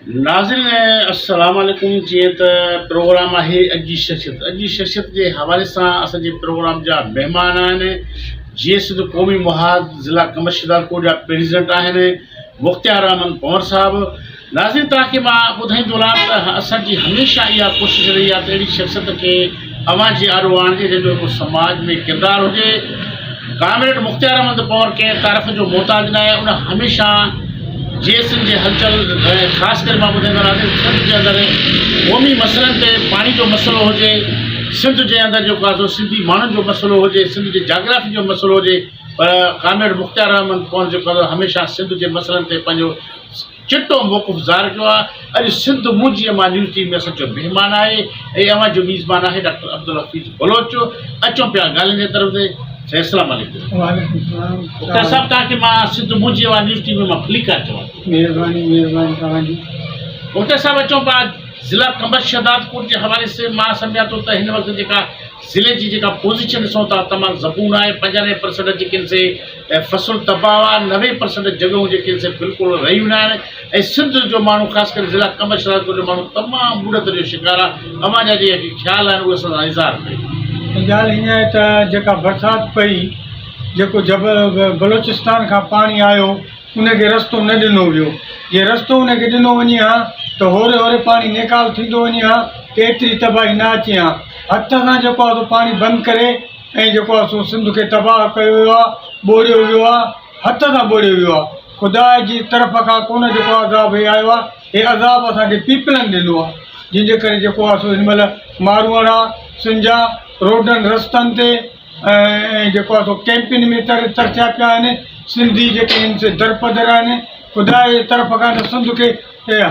ناظرين السلام عليڪم جيئن ته پروگرام آهي اڄ جي شخصيت اڄ جي شخصيت جي حوالي سان اسان جي پروگرام جا مهمان آهن جيئي سنڌ قومي محاذ ضلع قمر شهدادڪوٽ جا پريزيڊنٽ آهن مختيار احمد پنور صاحب ناظرين توهان کي مان ٻڌائيندو هلان ته اسان جي هميشه اها ڪوشش رهي آهي ته اهڙي شخصيت کي اوهان جي آڏو آڻجي جنهن جو هڪ سماج ۾ ڪردار هجي. ڪامريڊ مختيار احمد پنهور ڪنهن تعارف جو محتاج ناهي ان هميشه جي سنڌ جي هلچل ۽ خاص ڪري مان ٻڌائيندو هلان ته سنڌ جي اندر قومي مسئلن تي پاڻي جو مسئلو هجي سنڌ جي اندر جيڪو آهي سو سنڌي ماڻهن جو مسئلو هجي سنڌ جي جاگرافي جو مسئلو هجي پر ڪامريڊ مختيار احمد پنهور جيڪو آهي هميشه سنڌ جي مسئلن تي پنهنجو چٽو موقف ظاهر ڪيو آهي. اڄ سنڌ منهنجي امان نيوز ٽي وي ۾ اسان جو مهمان آهي ۽ اوهان جو ميزبان آهي ڊاڪٽر عبدالحفيظ بلوچ. اچون پيا ڳالهين جي طرف تي. سائين السلام عليڪم. وعليڪم السلام. مختيار صاحب توهان کي مان سنڌ منهنجي امان نيوز ٽي وي مان ڀليڪار چوان ٿو. مهرباني مهرباني توهان جي. مختيار صاحب اچون پيا ضلع قمبر شهدادڪوٽ جي حوالي سي مان سمجهان ٿو ته هن وقت جيڪا ضلعي جي جيڪا پوزيشن ڏسون ٿا تمام زبون آهي 95 پرسنٽ جيڪي سي ۽ فصل تباهه آ 90 پرسنٽ جڳهون جيڪي سي بلڪل رهيون نه آهن ۽ سنڌ جو ماڻهو خاص ڪري ضلع قمبر شهدادڪوٽ جو ماڻهو تمام ٻڏت جو شڪار آ اوهان جا جيڪي خيال آهن اهي اسان سان اظهار ڪيو. ڳالهه هيئن آهي ته جيڪا برسات پئي جيڪو جبل بلوچستان کان پاڻي آيو ان کي رستو نه ڏنو ويو جي رستو ان کي ڏنو وڃي ها ته هوري هوري پاڻي نيڪال ٿيندو وڃي ها ته ايتري تباهي نه اچي ها هٿ سان جيڪو آهي سو پاڻي بند ڪري ۽ جيڪو آهي سو سنڌ کي تباهه ڪيو ويو آهي ٻوڙيو ويو آهي هٿ سان ٻوڙيو ويو آهي خدا جي طرف کان ڪونه جيڪو عذاب هي آيو آهي هي عذاب اسان کي پيپلن ڏنو آهي جنهن جي ڪري جيڪو آهي سو هن مهل ماروئڙا سنجا روڊن رستن تي ۽ جيڪو آهي سو ڪيمپن ۾ تر ترسيا پيا آهن سنڌي جيڪي آهن سي درپدر آهن خدا جي طرف کان ته سنڌ کي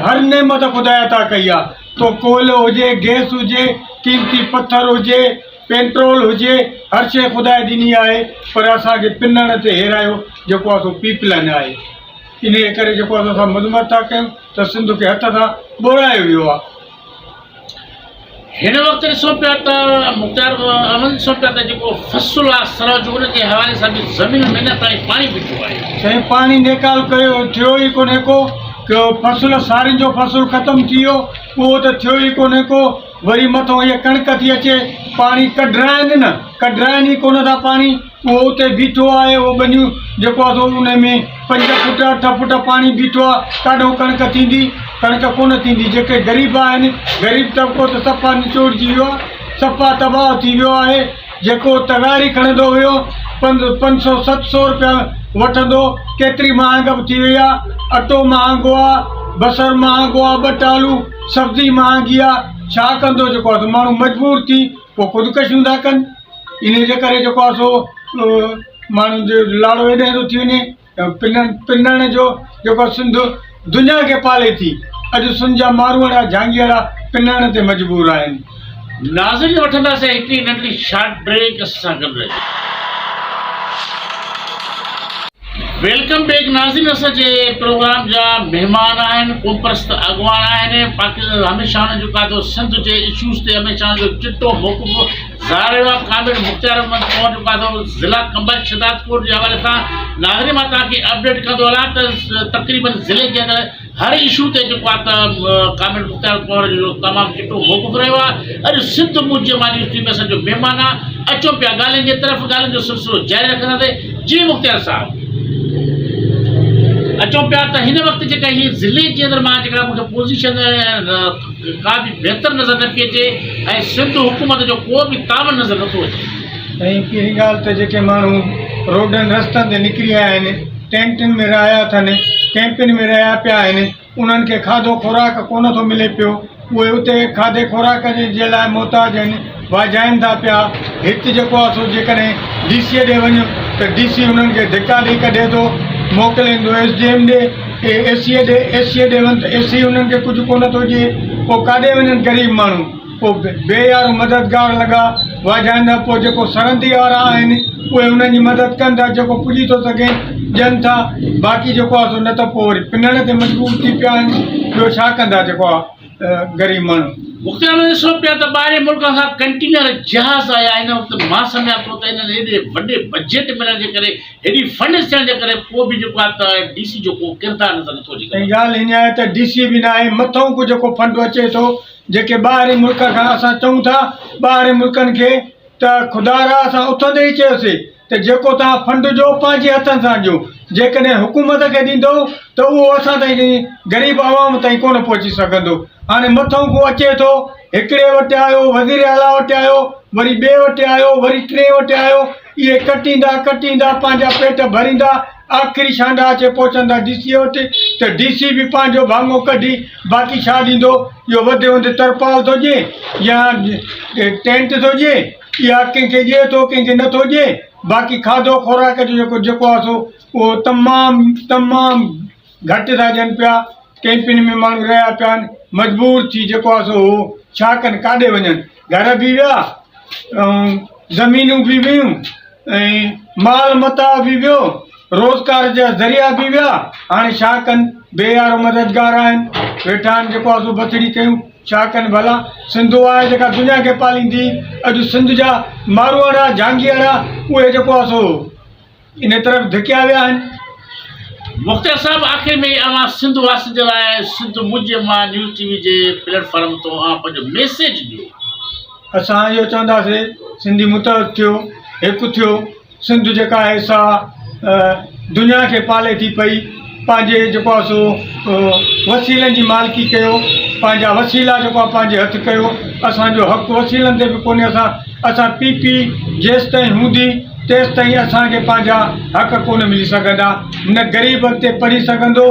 هر نعمت خدا عطا ڪئي آهي تو ڪوئلو هجي گئس هجي قيمتي پٿر هجي پيٽرول هجي هر شيء خدا ڏني آهي پر اسان کي پنڻ تي هيرايو جيڪو آهي سو پيپلن آهي انهيء ڪري جيڪو آهي سو اسان مذمت ٿا ڪيون ته سنڌ کي هٿ سان ٻوڙايو ويو آهي. هن وقت ڏسون پيا ته مختيار احمد ڏسون پيا ته جيڪو فصل آهي سرء جو ان جي حوالي سان به زمين ۾ اڃا تائين پاڻي بيٺو آهي. سائين پاڻي نيڪال ڪيو ٿيو ئي ڪونهي ڪو ڪيو فصل سارين جو فصل ختم ٿي ويو اهو ته ٿيو ئي ڪونهي ڪو وري مٿو هيء ڪڻڪ ٿي اچي، پاڻي ڪڍرائين نه، ڪڍرائين ئي ڪونه ٿا پاڻي، اهو اتي بيٺو آهي، اهو ٻنيون جيڪو آهي سو انهي ۾ پنج فوٽ اٺ فوٽ پاڻي بيٺو آهي، ڪاڏهون ڪڻڪ ٿيندي، ڪڻڪ ڪونه ٿيندي، جيڪي غريب آهن، غريب طبقو ته صفا نچوڙجي ويو آهي، صفا تباهه ٿي ويو آهي، جيڪو تغاري کڻندو هيو، پنج پنج سو ست سو روپيا وٺندو، ڪيتري مهانگ به ٿي وئي آهي، اٽو مهانگو آهي، بصر مهانگو آهي، ٻه ٽالو. سبزي مهانگي آ ڇا ڪندو جيڪو آ سو ماڻهو مجبور ٿي پوء خودڪشيون ٿا ڪن انهي جي ڪري جيڪو آ سو ماڻهن جو لاڙو ايڏي ٿو ٿي وڃي پنڻ پنڻ جو جيڪو سنڌ دنيا کي پالي ٿي اڄ سنڌ جا ماروئڙا جهانگيئڙا پنڻ تي مجبور آهن. ناظرين وٺنداسين هڪڙي ننڍڙي شارٽ بريڪ اسان سان گڏ رهجو. Welcome back ناظرين اسان جي پروگرام جا مهمان آهن قومپرست اڳواڻ آهن پاڪستان هميشه انهن جو ڪاتو سنڌ جي اشوز تي هميشه انهن جو چٽو موقف ظاهر رهيو آهي ڪامريڊ مختيار احمد پنهور جو ڪاتو ضلع قمبر شهدادڪوٽ جي حوالي سان ناظرين مان توهان کي اپڊيٽ ڪندو هلان ته تقريبن ضلعي جي اندر هر اشو تي جيڪو آهي ته ڪامريڊ مختيار ڪنور جو تمام چٽو موقف رهيو آهي. اڄ سنڌ موجب مان نيوز ٽيم ۾ اسان جو مهمان آهي. اچون پيا ڳالهين جي طرف ڳالهين جو سلسلو جاري رکنداسين. جي مختيار صاحب اچون پيا ته هن وقت جيڪا هي ضلعي جي اندر مان جيڪا مونکي پوزيشن ڪا به بهتر نظر نه پئي اچي ۽ سنڌ حڪومت جو ڪو به تعاون نظر نٿو اچي. سائين پهرين ڳالهه ته جيڪي ماڻهو روڊن رستن تي نڪري آيا آهن ٽينٽن ۾ رهيا اٿن، ڪئمپن ۾ رهيا پيا آهن، انهن کي کاڌو خوراڪ ڪونه ٿو ملي پيو، اهي اتي کاڌي خوراڪ جي لاء محتاج آهن، واجهائن ٿا پيا، هت جيڪو آهي سو جيڪڏهن ڊي سيء ڏي وڃ ته ڊي سي انهن کي ڌڪا ڏئي ڪڍي ٿو، موڪلين ٿو ايس ڊي ايم ڏي، اي سيء ڏي، اي سيء ڏي وڃ ته اي سي انهن کي ڪجهه ڪونه ٿو ڏئي، پوء ڪاڏي وڃن غريب ماڻهو. پوء بي يارو مددگار لڳا واجهائيندا، پوء جيڪو سرندي وارا آهن اهي انهن جي مدد ڪن ٿا، جيڪو پڄي ٿو سگهي ڏين ٿا، باقي جيڪو آهي سو نه ته پوء وري پنڻ تي مجبور ٿي پيا آهن، ٻيو ڇا ڪندا جيڪو آهي غريب ماڻهو. مختيار ۾ ڏسو پيا ته ٻاهرين ملڪن کان ڪنٽينر جهاز آيا هن وقت مان سمجهان ٿو ته انهن ايڏي وڏي بجيٽ ملڻ جي ڪري هيڏي فنڊز ٿيڻ جي ڪري پوء به جيڪو آهي ته ڊي سي جو ڪو ڪردار نظر نٿو اچي. ۽ ڳالهه هيئن آهي ته ڊي سي به ناهي مٿئون ڪو جيڪو فنڊ اچي ٿو جيڪي ٻاهرين ملڪ کان اسان چئون ٿا ٻاهرين ملڪن کي ته خدارا اسان اٿندي ئي چيوسي ته جيڪو توهان فنڊ ڏيو پنهنجي هٿن سان ڏيو جيڪڏهن حڪومت کي ڏيندؤ ته اهو اسان تائين غريب عوام تائين ڪونه پهچي سگهندو هاڻي مٿئون ڪو اچي ٿو هڪڙي وٽ آيو وزير اعليٰ وٽ آيو وري ٻئي وٽ آيو وري ٽئين وٽ آيو اهي ڪٽيندا ڪٽيندا پنهنجا پيٽ ڀريندا آخري شانڊا اچي پهچندا ڊي سي وٽ ته ڊي سي به پنهنجو ڀاڱو ڪڍي باقي ڇا ڏيندو اهو وڌ وڌ ترپال ٿو ڏئي يا ٽينٽ ٿو ڏئي يا ڪنهن کي ڏئي ٿو ڪنهن کي نٿو ڏئي باقي کاڌو خوراڪ جو جيڪو جيڪو آهي سو اهو تمام تمام گهٽ ٿا ڏين پيا ڪيمپن ۾ ماڻهو رهيا پيا آهن مجبور ٿي جيڪو آهي سو هو ڇا ڪن ڪاڏي وڃن گهر به ويا ۽ زمينون به ويون ۽ مال متاع به ويو، روزگار جا ذريعا به ويا، هاڻي ڇا ڪن، بي يارو مددگار آهن، ويٺا آهن جيڪو آهي سو بڇڙي ڪيون، ڇا ڪن ڀلا، سنڌ اها آهي جيڪا دنيا کي پاليندي، اڄ سنڌ جا ماروئڙا، جهانگيئڙا اهي جيڪو آهي سو ان طرف ڌڪيا ويا آهن. مختيار صاحب آخر ۾ اوهان سنڌ واسين جي لاء سنڌ منهنجي مان نيوز ٽي وي جي پليٽ فارم تون اوهان پنهنجو ميسيج ڏيو. اسان اهو چونداسين سنڌي متحد ٿيو، هڪ ٿيو، سنڌ جيڪا آهي سا دنيا کي پالي ٿي پئي، پنهنجي جيڪو آهي سو وسيلن جي مالڪي ڪيو، پنهنجا وسيلا جيڪو آهي پنهنجي هٿ ڪيو، اسان جو حق وسيلن تي به ڪونهي اسان اسان پي پي جيستائين هوندي تيستائين اسان کي پنهنجا حق ڪونه ملي سگهندا، نه غريب اڳتي پڙهي سگهندو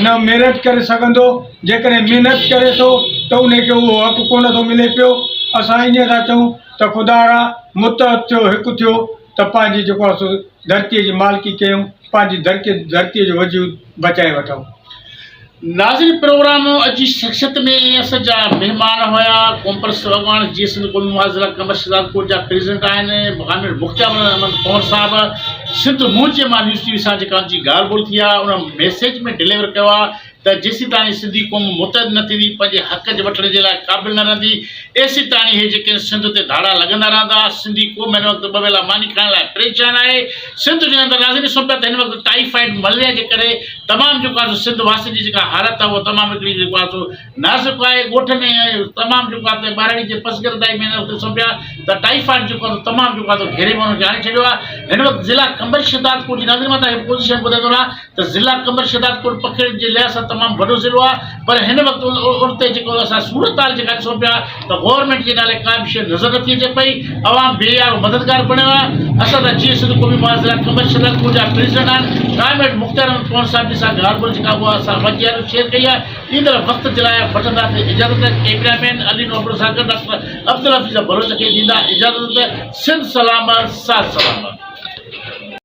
نه ميرٽ ڪري سگهندو. جيڪڏهن محنت ڪري ٿو ته انهي کي اهو حق ڪونه ٿو ملي پيو. اسان ائين ٿا چئون ته خدارا متحد ٿيو هڪ ٿيو ته پنهنجي جيڪو آهي سو ڌرتيء جي مالڪي ڪيون پنهنجي ڌرتي ڌرتيء جو وجود بچائي وٺون. ناظرين پروگرام اڄ جي شخصيت ۾ اسان جا مهمان هيا قومپرست اڳواڻ جيئي سنڌ قومي محاذ ضلع قمر شهدادڪوٽ جا پريزيڊنٽ آهن حامد مختيار احمد پنهور صاحب سنڌ منهنجي مان نيوز ٽي وي سان جيڪا ان جي ڳالهه ٻولهه ٿي آهي ان ميسيج ۾ ڊليور ڪيو آهي ته جيسيتاڻي سنڌي قوم متحد نه ٿيندي، پنهنجي حق جي وٺڻ جي لاء قابل نه رهندي، ايسيتاڻي هي جيڪي سنڌ تي ڌاڙا لڳندا رهندا. سنڌي قوم هن وقت ٻه ويلا ماني کائڻ لاء پريشان آهي. سنڌ جي اندر ناظرين ڏسون پيا ته هن وقت ٽائيفائيڊ، ملريا جي ڪري تمام جيڪو آهي سو سنڌ واسين جي جيڪا حالت آهي اها تمام هڪڙي جيڪو آهي سو نازڪ آهي. ڳوٺ ۾ تمام جيڪو آهي ته ٻهراڙي جي پسگردائي ۾ هن وقت ڏسون پيا ته ٽائيفائيڊ جيڪو آهي سو تمام جيڪو آهي سو گهيري ۾ انهن کي آڻي ڇڏيو آهي. هن وقت ضلع قمبر شهدادڪوٽ جي ناظرين مان توهان کي پوزيشن ٻڌائيندو رهان ته ضلع قمبر شهدادڪوٽ پکيڙ جي لحاظ سان تمام وڏو ضلعو آهي پر هن وقت ان تي جيڪو اسان صورتحال جيڪا ڏسون پيا ته گورنمينٽ جي نالي ڪا به شيء نظر نٿي اچي پئي عوام بي يار و مددگار بڻيو آهي اسان سان جيئي سنڌ قومي محاذ ضلع قمبر شهدادڪوٽ جا پريزيڊنٽ آهن ڪامريڊ مختيار احمد پنهور صاحب جي سان ڳالهه ٻولهه جيڪا اها اسان وڌيڪ شيئر ڪئي آهي ايندڙ وقت جي لاء وٺنداسين اجازت ڪئميرا مين علي نوبر سان گڏ ڊاڪٽر عبدالحفيظ بلوچ کي ڏيندا اجازت سنڌ سلامت ساٿ سلامت.